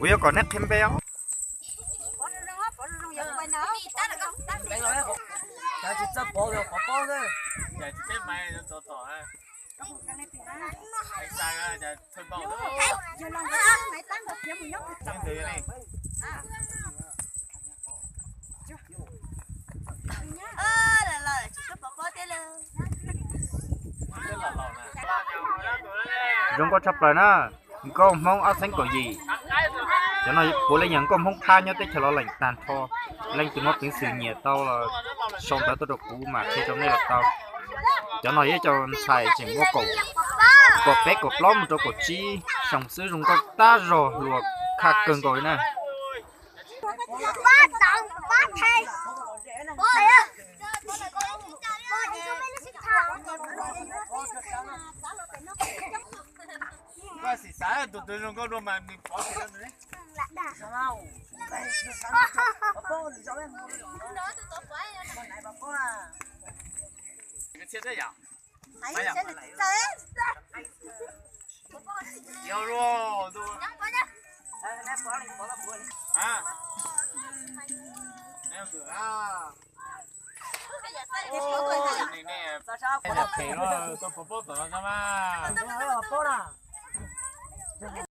Kuv yuav kom neb qhia npe os. Zoo nkauj tshaj plaws na, nkauj Hmoob ob txhiab kaum yim. Cov no puav leej yog nkauj Hmoob qab nyob teb chaws Los Lees tag nrho. Leej twg muaj peev xwm nyiam tau los sau ntawv tuaj rau kuv mam qhia rau nej los tau. Cov no yog cov ntxhais tseem muaj kaum peb kaum plaub mus rau kaum tsib xyoo xwb, zoo nkauj tag zog, hluas khaj kawg nkaus li na. Koj xav xav tus twg zoo nkauj dua mas nws pov xwm rau nws.